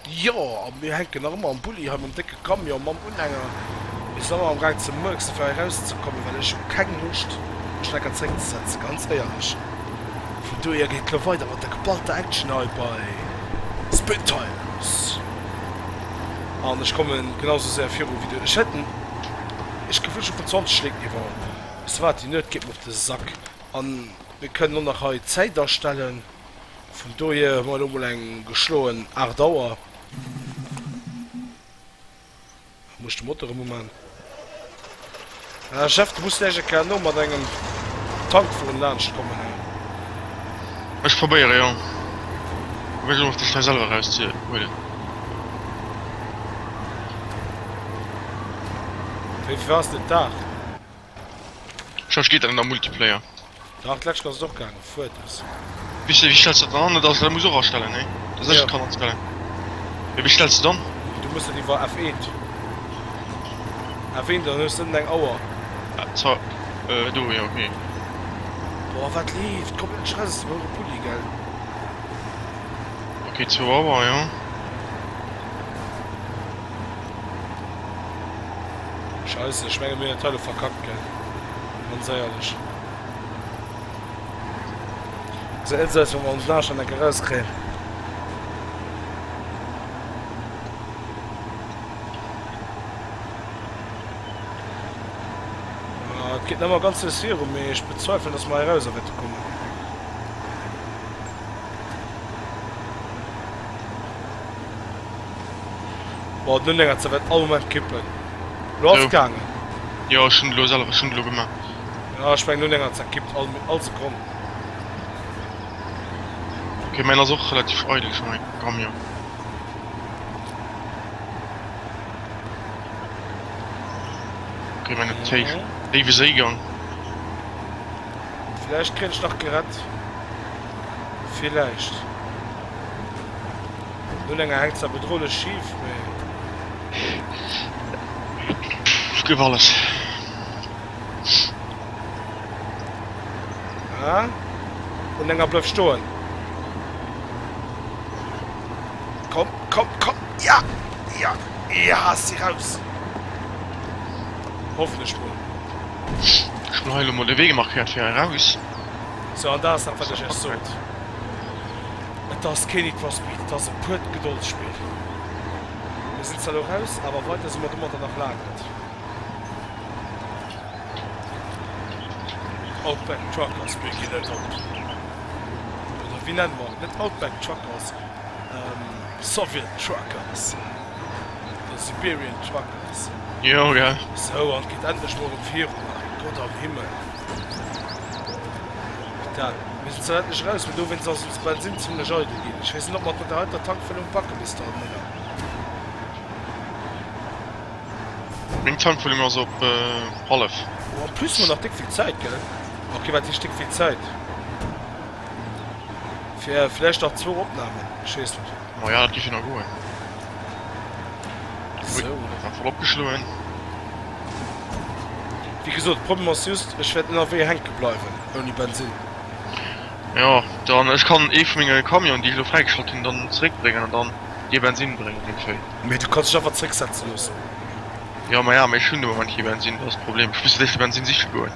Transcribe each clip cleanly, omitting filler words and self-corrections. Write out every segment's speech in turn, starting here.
Jo, a mir hänken nach ëmmer am Bulli hei mam décke Camion mam Unhänger. Mir sinn ëmmer am gaang ze murksen fir hei erauszekommen, well ech hu keng Loscht mech lecker zeréckzesetzen, ganz éierlech. Vun dohier geet et lo weider mat der geballter Action hei bei Spintires. An ech kommen genau sou séier viru wéi du. Ech hätt en ech gefill scho vun 20 Schléck iwwer. Weess de wat, déi Nuet geet mer op de Sack. An mir kënnen och nach hei d'Zäit astellen. Vun dohier hu mer elo mol eng geschloen 8 Auer. Muss ech de Motor erëm uman? Ah Jeff, du muss vläicht eng Kéier no mat engem Tankwon laanscht kommen, he? Ech probéiere jo. Probéiere elo och dech hei selwer eraus ze huelen. Wéi vill ass den Dag? Schonns geet dat net am Multiplayer. Dach, d'lescht ass et och gaangen, fuertes. Wéi wéi stells de dat dann an? Dat dat muss och astellen, nee? Dat ech kann astellen. Mee wéi stells de dann? Du muss dat iwwer F1. F1, dann hues de ënnen eng Auer. Zwar, do, jo, okay. Boah, wat leeft? Komm endlech raus aus dem houre Pulli, gell? Okay, zwou Auer, jo. Scheisse, ech menge mir hunn dat hei elo verkackt, gell? Ganz éierlech. Gesäit net esou aus, wéi wa mer onsen Aarsch an Enke rauskréien. Ah, et geet nach ëmmer ganz lues viru, mee ech bezweifelen, dass mer hei erauser wäerte kommen. Boah, den Unhängerzer wäert all Moment kippen. Lo ass et gaangen. Jo, ech hunn et elo selwer, ech hunn et elo gemaach. Ja, ech mengen Unhängerzer kippt all, all Sekonn. Ok, mäin ass och relativ eidel scho, mäin Camion. Ok, mäin huet héich, déiwe Séigang. Villäicht kréien ech nach gerett. Villäicht. No enger hänkt zwar bedrohlech schief, mee. Ech gëff alles. Ah, un enger bleift stoen. Komm, komm, komm, ja, ja, ja, ech si raus. Hoffen ech mol. Ech hunn hei elo mol de Wee gemarkéiert fir hei raus. Sou, an dat ass dat wat ech iech sot. Et ass keen Need for Speed, et ass e puert Gedoldsspill. Mir sinn zwar elo raus, awer weider si mer domatter nach laang net. Outback Truckers, mir ginn net op. Oder wéi nenne mer et? Net Outback Truckers, Soviet Truckers oder Siberian Truckers. Jo, gell. Sou, an et geet endlech mol erëm virun, mein Gott am Himmel. Putain, mir sinn zwar endlech eraus, mee dowéinst ass ons Bensin zimlech eidel ginn. Ech weess net, ob mer et mat der heiter Tankfüllung packe bis dann, oder? Meng Tankfüllung ass op hallef. Oh, en plus hu mer nach déck vill Zäit, gell? Ok, wat heescht déck vill Zäit? Fir vläicht nach zwou Opnamen, ech weess net. Ma ja, dat géif jo nach goen. Sou. War voll opgeschloen. Wéi gesot, de Problem ass just, ech wäert ënnerwee hänke bleiwen ouni Bensin. Jo, dann ech kann ee vu menge Camionen, déi ech elo fräigeschalt hunn, dann zeréckbréngen an dann dir Bensin bréngen iergendwéi. Mee du kanns dech einfach zerécksetze loossen. Jo, ma ja, mee ech hunn de Moment kee Bensin, dat ass d'Problem. Ech muss fir d'éischt de Bensin siche goen.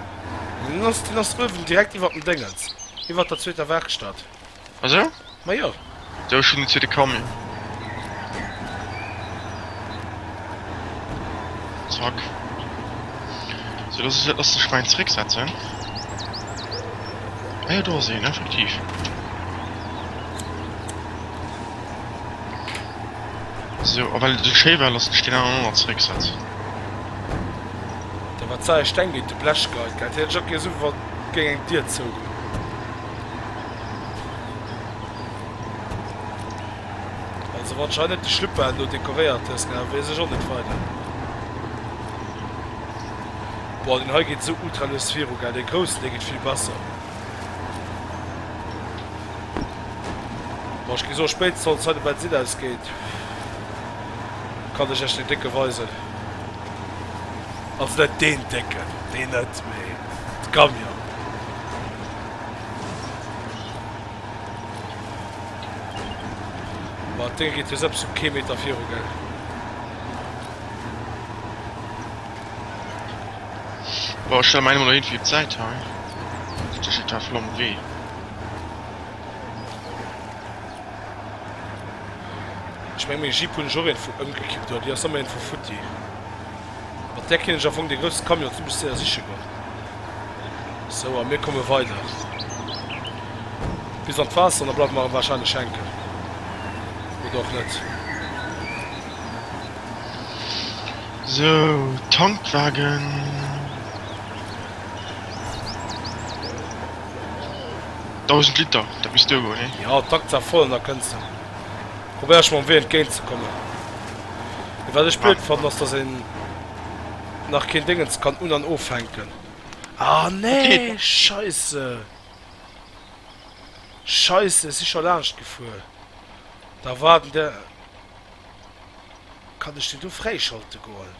Deen ass, deen ass uewen direkt iwwert dem Déngens, iwwert der zweeter Werkstatt. Ah sou? Ma jo. Sou, ech hunn den zweete Camion. Zack. Sou, lass ech, lass dech mäin zerécksetzen. Ah jo, do ass een, effektiv. Sou, a well et esou schéi war, loossen ech deen aneren och nach zerécksetzen. Da wat sei Steng géint de Blech geheit, gell? Hien Jockey ass uewen, géing eng Dier zougoen. Also wann hei net de Schlüpper no dekoréiert hues, ne, weess ech och net weider. Boah, den hei geet esou ultra lues viru, gell? Dee groussen, dee geet vill besser. Boah, ech géing soen, spéitstens wann hei de Bensin ausgeet, kann ech iech deen décke weisen. Also net deen décken, deen net, mee de Camion. Ma dat Déng geet jo selbst um kee Meter viru, gell? Bon, ech stelle mäin emol dohin fir d'Säit hei. Dat ass total voll am Wee. Ech meng meng Jeep hunn ech och iergendwou ëmgekippt, oder déi ass ëmmer iergendwou futti. Mat där kéint ech am Fong dee grousse Camion zimmlech séier siche goen. Sou, a mir komme weider bis an d'Waasser an da bleiwe mer warscheinlech hänken. Oder och net. Sou, Tankwagen. 1000 Liter, dat misst duergoen, nee? Jo, tank zwar voll an da kënns de. Probéier ech mam Wee entgéint ze kommen. Mee wat ech blöd fannen ass dass een nach keen Déngens kann un an ofhänken. Ah nee, scheisse. Scheisse, ech si scho laanscht gefuer. Da war den der. Kann ech den do fräischalte goen?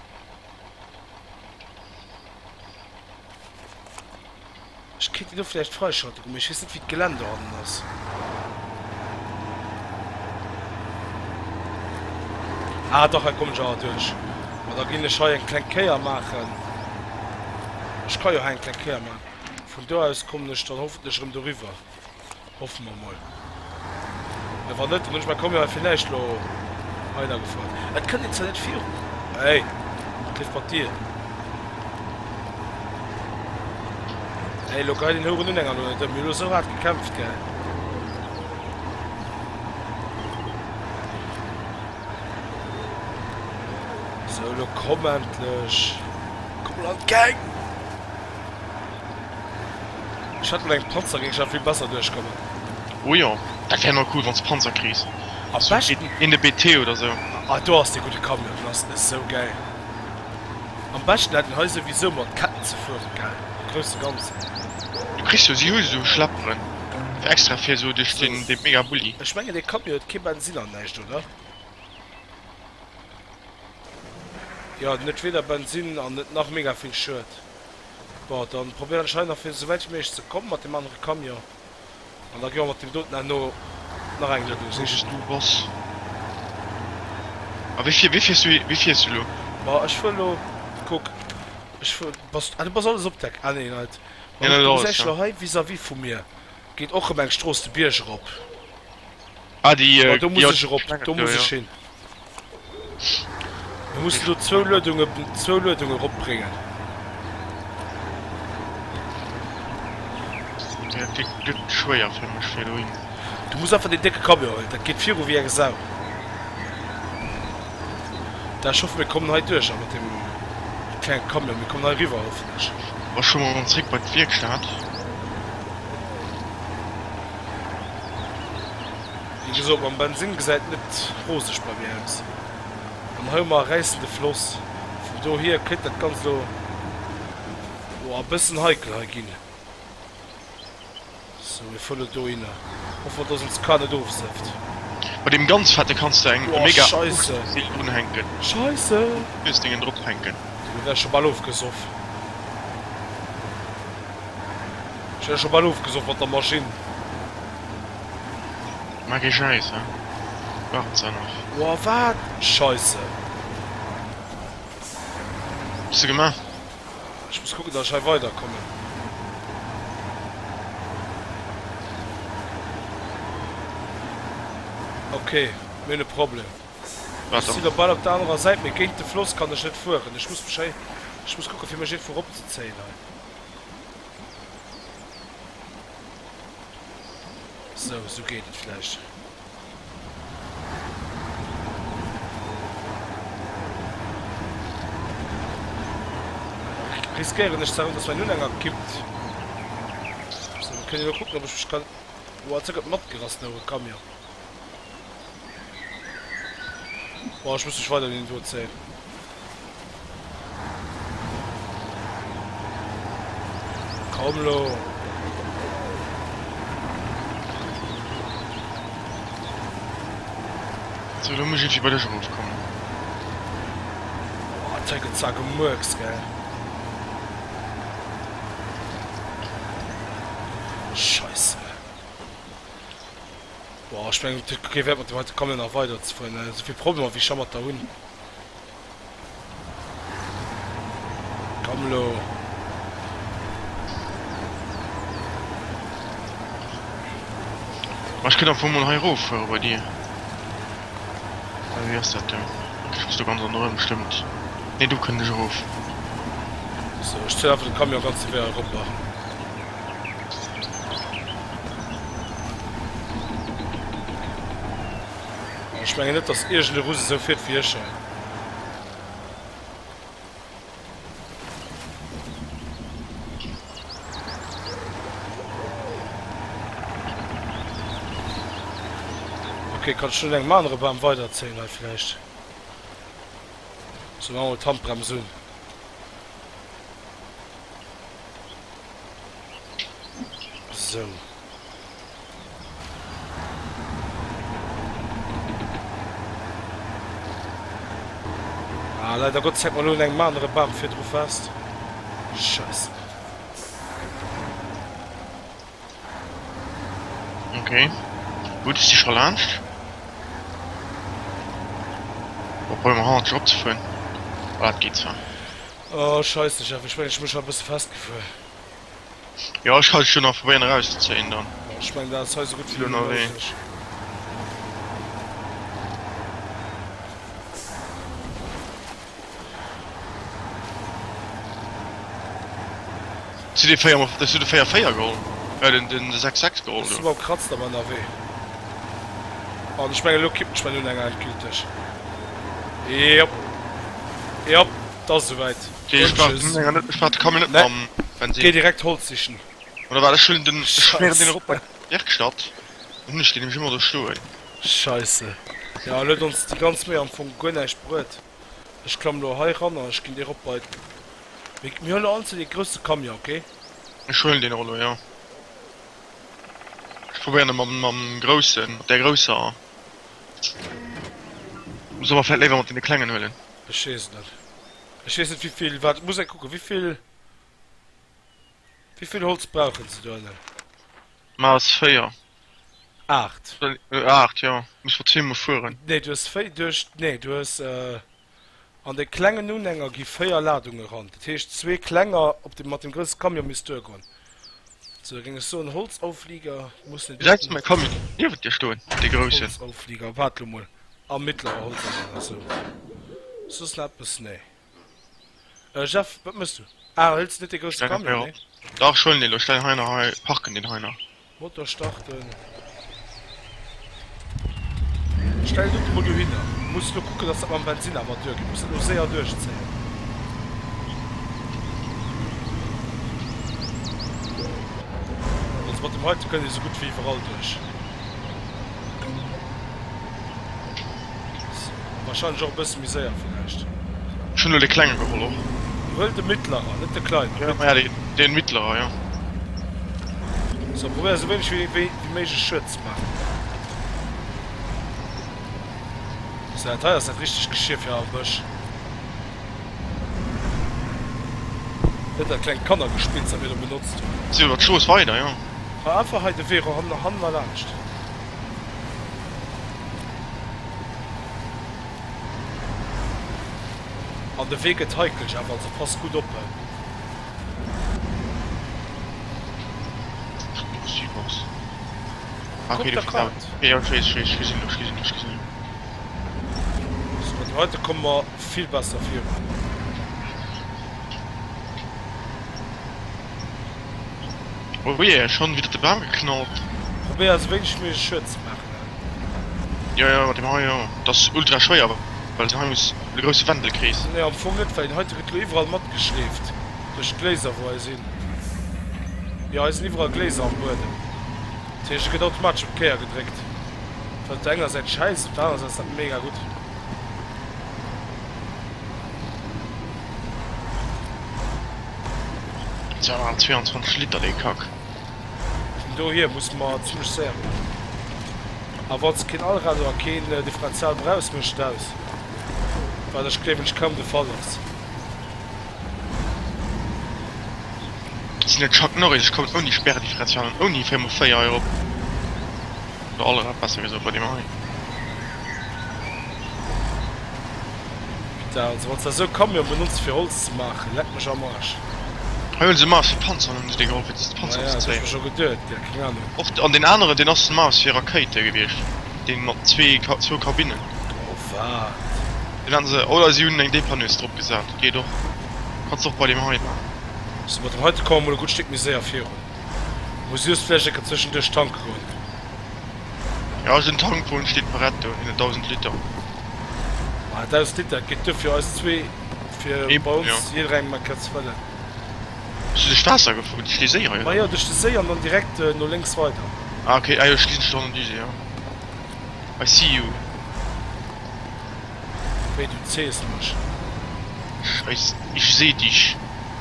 Ech kéint déi do vläicht freischalten goen, mee ech weess net wéi d'Gelänn dohannen ass. Ah dach, hei kommen ech awer duerch. Ma da ginn ech hei eng kleng Kéier maachen. Ech ka jo hei eng kleng Kéier maachen. Vun do aus kommen ech dann hoffentlech erëm doriwwer. Hoffe mer mol. Mä wann net, dann hunn ech mäi Camion hei fir näischt elo heihinner gefuer. Et kënnt een zwar net viru. Hey, wat leeft mat dir? Hey, elo gei den houeren Unhänger elo net ëm. Mir hu elo esou haart gekämpft, gell? Sou, elo komm endlech. Komm mol an d'Gäng! Ech hätt mat engem Panzer géing ech nach vill besser duerchkommen. Oh jo, dat wär mol cool wanns Panzer kriss. Am beschten. Een de BT oder sou. Ah do ass dee gudde Camion, den ass esou gäil. Am beschten hätt een hei souwisou mat Ketten ze fueren gell, am grousse Ganzen. Du kriss jo, si hu sou Schlepperen fir extra fir sou duerch den dee mega Bulli. Ech mengen dee Camion huet kee Bensin an näischt oder? Jo den huet weder Bensin an huet nach mega vill Schued. Bon, dann probéieren ech hei nach fir esou wäit wéi méiglech ze kommen mat deem anere Camion. An da gi mer mat deem doten herno nach eng Luedung Wou sichen. du bass. A wéi fier, wéi fiers du, wéi fiers du elo? Ma ech fuer elo, kuck, ech fuer, bass, ah du bass alles op deck, ah nee, net. Ma Nee, kuck, net du alles, gesäis ja. elo hei vis-à-vis vu mir geet och erëm eng Strooss de Bierg erop. Ah déi, Ma do muss jo, ech déi erop, Schlängel do do, muss jo. ech hin. Mir mussen do zwou Luedunge, zwou Luedunge eropbréngen. Dat gëtt schwéier fir mech fir dohin. Du muss einfach deen décke Camion huelen, dat geet viru wéi eng Sau. Da ech hoffen mir kommen hei duerch a mat deem klenge Camion, mir kommen hei eriwwer hoffen ech. Bon, ech fuere mol zréck bei d'Wierkstad. Wéi gesot, mam Bensinn gesäit net roseg bei mir aus. An hei hu mer e räissende Floss. Vun dohier kéint dat Ganzt elo e bëssen heikel hei ginn. Sou, mir fueren elo dohinner. Hoffe mer, dass ons Kar net ofsëfft. Bei deem ganz fette kanns de eng Oh, mega Scheisse! Deel drunhänken. Scheisse! Nuesdéngen drophänken. Do wär ech scho bal ofgesoff. Ech wär scho bal ofgesoff mat der Maschinn. Maach kee Schäiss, he? Waart zwar nach. Woah wat? Scheisse. Hues de gemaach? Ech muss kucken dass ech hei weider kommen. Ok, mir hunn e Problem. Wat Ech sinn dann? lo bal op der anerer Säit, mee géint de Floss kann ech net fueren. Ech muss mech hei, ech muss kucken fir mech iergendwou eropzezéien hei. Sou, sou geet et vläicht. Riskéieren ech zwar, dass mäin Unhänger kippt. Sou, mir kënnen jo elo kucken, ob ech mech kann. Boah, et gëtt matgerass, den ouere Camion. Boah, ech muss mech weider un deen do zéien. Komm lo! Sou, lo muss ech iergendwéi bei dech erofkommen. Boah, dat hei gëtt zwar gemurkst, gell? Scheisse. Boah, ech mengen et huet kee Wäert mat deem heite Camion nach weider ze fueren, esou vill Problemer wéi ech scho mat der hunn. Komm elo. Ma ech kënnt am Fong mol hei erof fuere bei dir. Oder wéi ass dat do? Ok, ech muss do ganz ronderëm, stëmmt. Nee, do kënnt ech erof. Sou, ech zéien einfach de Camion ganz de Wee eropper. Ech mengen net dass iergend e Russ esou fiert wéi ech hei. Ok, kann ech un engem anere Bam weiderzéien hei villäicht? Sou, maache mer mol d'Handbrems un. Sou. Ah, leider Gottes hänkt mer elo un engem anere Bam virdru fest. Scheisse. Okay. Gutt, ech si scho laanscht. Bon, probéiere mer hannertdech eropzefueren. Ah, dat geet zwar. Oh scheisse Jeff, ech mengen ech hu mech hei e bësse festgefuer. Jo ech kann dech jo nach probéieren erauszezéien dann. Jo ech mengen dat ass hei sou gutt wéi onméiglech. Hues du dee 4 hues du de 4 4 geholl? Äh den den 6 6 geholl Ech do. si mam Kratzer am ënnerwee an ech mengen elo kippen ech mäin Unhänger endgülteg. Jop jop. 't ass esouwäit. Ech brauch de Camion net mam Bensinn. Géi direkt Holz sichen. Oder wat? Ech huelen den, ech schmieren deen erop bei d'Werkstatt, dann hunn ech deen nämlech ëmmer do stoen. Scheisse. Jo, elo huet ons déi ganz Méi am Fong guer näischt bruet. Ech klammen elo hei ran an ech ginn dee rop bei. Mir hunn elo allen zwee dee grousse Camion, ok? Ech huelen deen och elo, jo. Ech probéieren e mam, mam groussen, mat där grousser. Solle mer vläit léiwer mat deene klengen huelen? Ech weess et net. Ech weess net wéivill, waart ech muss eng kucken, wéivill, wéivill Holz brauchen se do ënnen? Maas 4. 8. 8 jo, muss mer zweemol fueren. Nee du hues 4, du hues, nee du hues an de klengen Unhänger gi 4 Ladunge ran, dat heescht zwee klenger op dem, mat dem grousse Camion misst duergoen. Sou da géing ech soen Holzauflieger mussen Wéi läit mäi Camion niewent dir stoen, dee groussen? Holzauflieger, waart lo mol. A mittlerer Holzanlage, sou. Soss nach eppes? Nee. Jeff, wat mëss du? Ah, hëls du net dee grousse Camion, nee? Dach, ech huelen deen elo. Ech stellen hei nach hei, parken deen hei nach. Motor starten. Stell den emol dohinner. Muss elo kucken, dass dat mam Bensinn awer duergeet. Muss dat elo séier duerchzéien. Also mat dem heite kënnt ee sou gutt wéi iwwerall duerch. Wahrscheinlech och e bësse méi séier villäicht. Ech hunn elo dee klenge geholl och. Huel de mittlerer, net de kleinen. Ja, ja, dee, dee mittlerer, jo. So, probéier esou wéineg wéi, wéi méiglech Schued ze maachen. So, dat hei ass dat richtegt Geschier fir am Bësch. Net dat klengt Kannergespills, dat mir do benotzt hunn. Sinn iwwer d'Strooss weider, jo. Fahr einfach hei de Wee hannen erlaanscht. An de Wee gëtt heikel, Jeff, also pass gutt op. Kuck der Kaart. Sou, mat dem heite komme mer vill besser virun. Oh je, schon wieder de Bam geknallt. Probéier esou wéineg wéi méiglech Schued ze maachen. Jo jo, mat dem hei jo. Dat ass ultra schwéier, well den hei muss de grousse Wendel kriss. Nee, am Fong net, well den heite gëtt lo iwwerall matgeschleeft duerch d'Gléiser wou hei sinn. Jo, hei sinn iwwerall Gléiser am Buedem. Dat heescht, et gëtt automatesch op d'Kéier gedréckt. Wat op der enger Säit schäiss, op der anerer Säit ass dat mega gutt. Dat sinn awer 22 Liter, dee Kack. Vun dohier musse mer zimlech séier goen. A wann s de keen Allrad oder keen Differential brauchs, mécht et aus. Wat ech gleewen ech kaum de Fall ass. Ech sinn net Chuck Norris, ech kommen ouni Sperrdifferential an ouni 4x4 hei erop. Oder Allrad besser gesot bei deem hei. Putain, also wanns de esou Camion benotz fir Holz ze maachen, leck mech am Arsch. Hei hunn se Maus fir Panzeren hunn se dee geholl fir d'Panzer Maja, ze dat hu zéien. ech mer scho geduet, gell, keng Ahnung. Och an deen aneren deen ass Maus fir Rakéite gewiescht, deen mat zwee zwou Kabinnen. Oh wat? Deen haten se, oder si hunn eng Dépanneuse drop gesat, geet och. Kanns de och bei deem hei maachen. Sou, mat dem heite komme mer mol e gutt Stéck méi séier virun. Muss just vläicht eng Kéier zwëschenduerch tanke goen. Jo, den Tankwon steet prett do, hien huet 1000 Liter. Ma 1000 Liter, dat geet duer fir eis zwee, fir bei ons jidderengem eng Kéier ze fëllen. Bass du duerch d'Waasser gefuer? Duerch dee Séi hei, oder? Ma jo, duerch de Séi an dann direkt no lénks weider. Ah ok, ah jo, ech gesinn dech do an der Düse, jo. I see you. Wéi, du zees mech? Ich seh dich,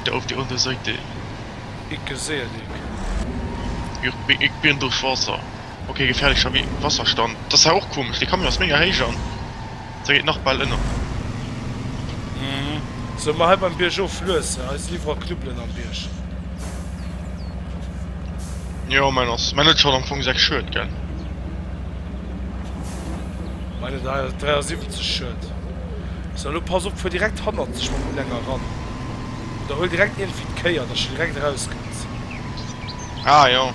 da auf der anderen Seite. Ik gesehe dik. Ich bin durch Wasser. Ok, gefährlicher Wasserstand. Dat ass awer och komesch, dee Camion ass mega héich an da geet nach bal ënner. Mhm. Sou, ma hei beim Bierg of lues, hei sinn iwwerall Knubbelen am Bierg. Jo, mäin ass, mäin huet schonn am Fong 6 Schued, gell? Mäin huet 73 Schued. Sou, elo pass op, fuer direkt hannerzeg mam Unhänger eran. Oder huel direkt iergendwéi d'Kéier, dass du direkt erauskënns. Ah, jo.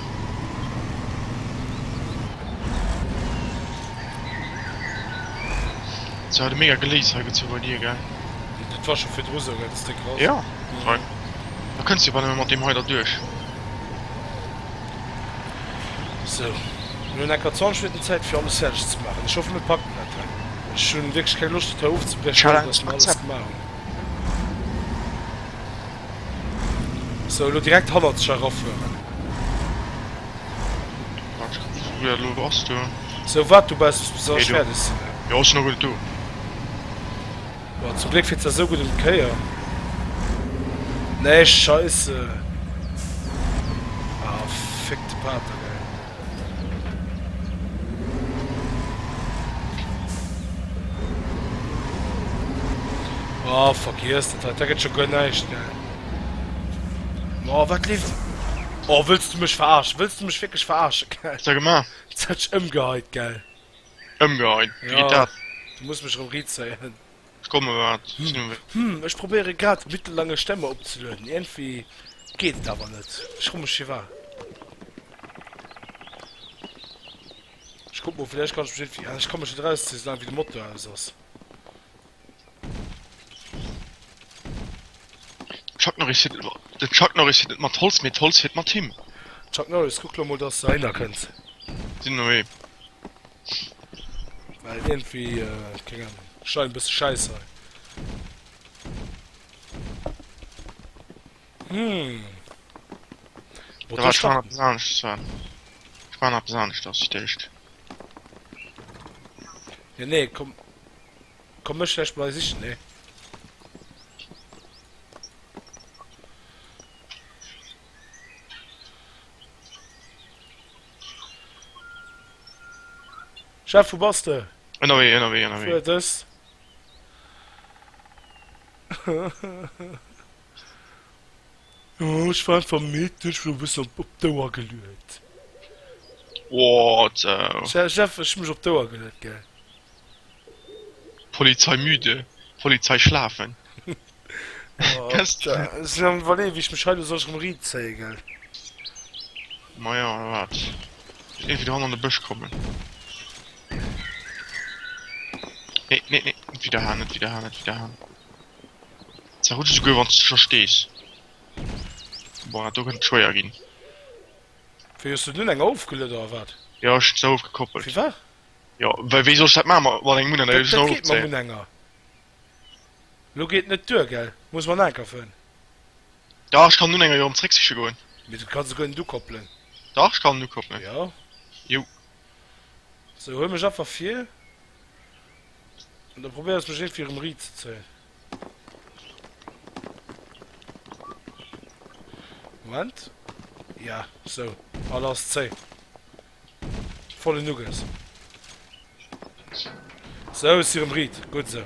Se hat e mega Geléis hei gezu bei dir, gell? Dat war scho virdru sou, gell, dass déck ass. Jo, hei. Da kënns du jo bal nëmme mat deem hei derduerch. Sou, mir hunn enker 20 Minutten Zäit fir alles fäerdeg ze maachen. Ech hoffen mir packen dat hei. Ech hunn wierklech keng Loscht dat hei ofzebriechen, ouni Challenge dass mir alles accept. gemaach hunn. Sou, elo direkt hannert sech erafueren. Waart, wou dat elo ass do. Sou, waart dobaussen bis bis alles Nee, do. fäerdeg sinn, ne? Jo, ech sinn och guer net do. Boah, zum Gléck fiert se esou gutt ëm d'Kéier. Nee, scheisse. Ah, fick de Pater, gell. Oh, vergiess dat hei, dat gëtt scho guer näischt, gell. Oh, wat leeft? Oh, wëlls du mech verarschen? Wëlls du mech wierklech verarschen, gell? Wat hues de gemaach? Jetzt hat ech ëmgeheit, gell. Ëmgeheit? Wéi geet Ja, dat? du muss mech erëm riitzéien. Ech komme wat. Ech sinn um Wee. Hm, ech probéiere grad mittellange Stämme opzelueden, iergendwéi geet et awer net. Ech froe mech firwat. Ech kuck mol, villäicht kann ech mech iergendwéi, ah ech ka mech net erauszéien, soulaang wéi de Motor aus ass. Chuck Norris fiert net, den Chuck Norris fiert net mat Holz, mee d'Holz fiert mat him. Chuck Norris, kuck lo mol dass de heihinner kënns. Sinn um Wee. Well iergendwéi, keng Ahnung, ech leien e bësse schäiss hei. Hm. Da war ech maachen eppes anescht, Sven. Ech maachen eppes aneschters fir d'éischt. Nee, nee, komm. Komm mech vläicht mol hei sichen, nee? Chef, wou bass de? Ënnerwee, ënnerwee, ënnerwee. Fuer dës. Oh, ech war einfach midd, ech hunn e bëssen op d'Ouer geluet. What the. Chef, ech hu mech op d'Ouer geluet, gell. Polizei müde, Polizei schlafen. Oh, Alter, ech sinn am iwwerleeën, wéi ech mech hei elo soll erëm erizéien, gell. Maja, waart. Ech muss iergendwéi dohannen an de Bësch kommen. Nee, nee, nee, net widder haen, net widder haen, net widder haen. Zerrutsch esouguer wann s de scho stees. Boah, dat do kënnt schwéier ginn. Wéi, hues du den Unhänger ofgeluet oder wat? Jo, ech hunn se ofgekoppelt. Firwat? Jo, well wéi soll ech dat maachen mat engem Unhänger? Dat dat geet mam Unhänger. Lo geet net duer, gell? Muss mer en anker fënn. Dach, ech kann den Unhänger jo erëm zrécksiche goen. Mee du kanns e guer net ukoppelen. Dach, ech kann en ukoppelen. Jo. Jo. Sou, huel mech einfach vir an da probéiers mech iergendwéi erëm riit ze zéien. Moment. Ja, sou. A lass, zéi. Vollen Uges. Sou, ech si rëm riit. Gutt esou.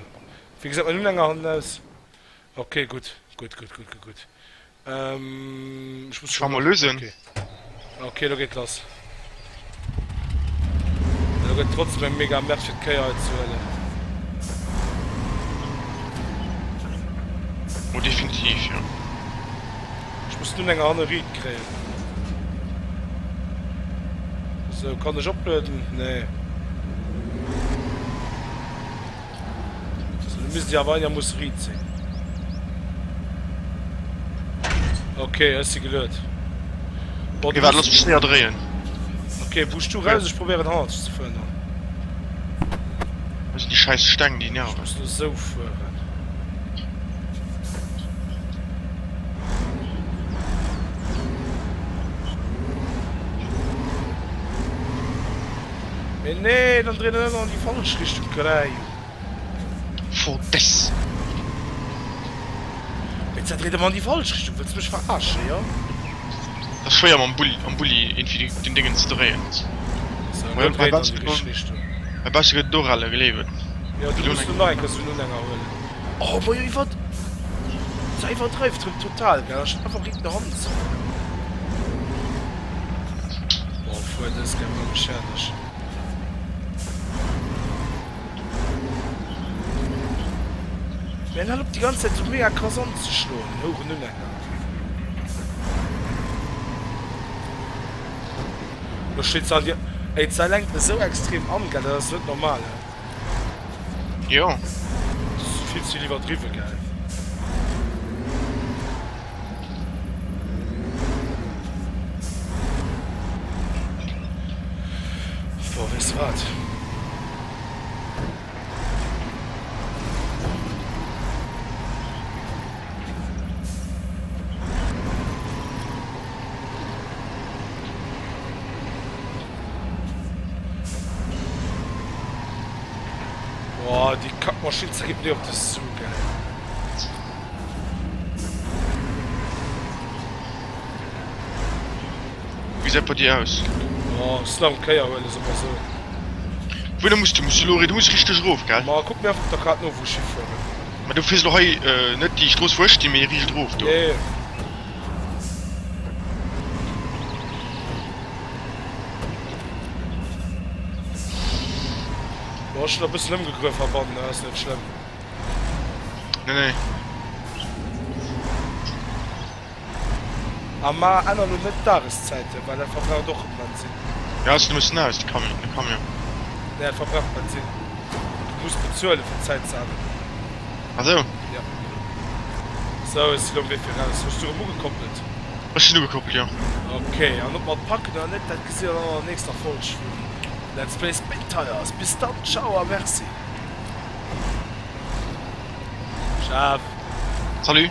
Wéi gesäit mäin Unhänger hannen aus? Ok, gutt. Gutt, gutt, gutt, gutt, gutt. Ähm, ech muss Ech war mol lösen. Ok. Ok, lo geet lass. Lo gëtt trotzdem eng mega Merde fir d'Kéier hei ze huelen. Oh definitiv jo. Ech muss nun enger hanne riit kréien. Sou, kann ech oplueden? Nee. Sou, lo misst déi awer einermoosse riit sinn. Ok, ech si geluet. Bon, Ok, waart, looss mech séier dréien. Ok, busch du raus, ech probéieren hannerteg ze fueren dann. Hei sinn déi schäiss Steng, déi Ech nerven. muss lo sou fueren. Mee nee, dann dréint en ëmmer an déi falsch Richtung, Kräiu. For des. Mee dat dréit ëmmer an déi falsch Richtung, wëlls de mech verarschen, jo? Dat ass schwéier mam Bulli, am Bulli iergendwéi den Déngen ze dréien. Sou, elo dréit en an déi richteg Richtung. Mäi Beschte gëtt et och elle, gleef et. Jo, du muss lo nach eng Kéier sou en Unhänger huelen. Oh, majo, iwwert, dat iwwerdreift rëm total, gell, anstatt einfach riit no hannen ze fueren. Boah, fuer dës Kéier mol mech fäerdeg. Mä en hal op déi ganz Zäit sou mega krass anzeschloen, den houeren Unhänger. Lo steet se an dir. Ey, d'Seil lenkt esou extrem an, gell, dat ass net normal, he. Jo. Dat ass vill ze vill iwwerdriwwen, gell. Boah, weess de wat? Boah, déi Kackmaschinn zergeet mir op de Suu, gell. Wéi gesäit bei dir aus? Oh, ech sinn am Kéier huelen, soll mer soen. Wouhinner muss du? Muss du elo, du muss richteg erof, gell? Ma kuck mir einfach op der Kaart no, wou ech hifueren. Ma du fiers elo hei net déi Strooss wou ech stinn, mee riicht erof do. Nee. Bon, ech hunn e bëssen ëmgegruef heibannen, ass net schlëmm. Nee, nee. A ma änner lo net d'Dageszäiten, well dat verbraucht och rem Bensinn. Ja, ass nëmmen aus, de Camion, de Camion. Nee, dat verbraucht Bensinn. Du muss bezuelen fir d'Zäit ze änneren. Ah sou. Ja. Sou, ech si lo um Wee fir raus. Hues du rem ugekoppelt? Ech sinn ugekoppelt, jo. Ok, an ob mer et packen oder net, dat gesi mer dann an der nächster Folg vun Let's Play Spintires. Bis dann, ciao a merci. Ciao. Salut.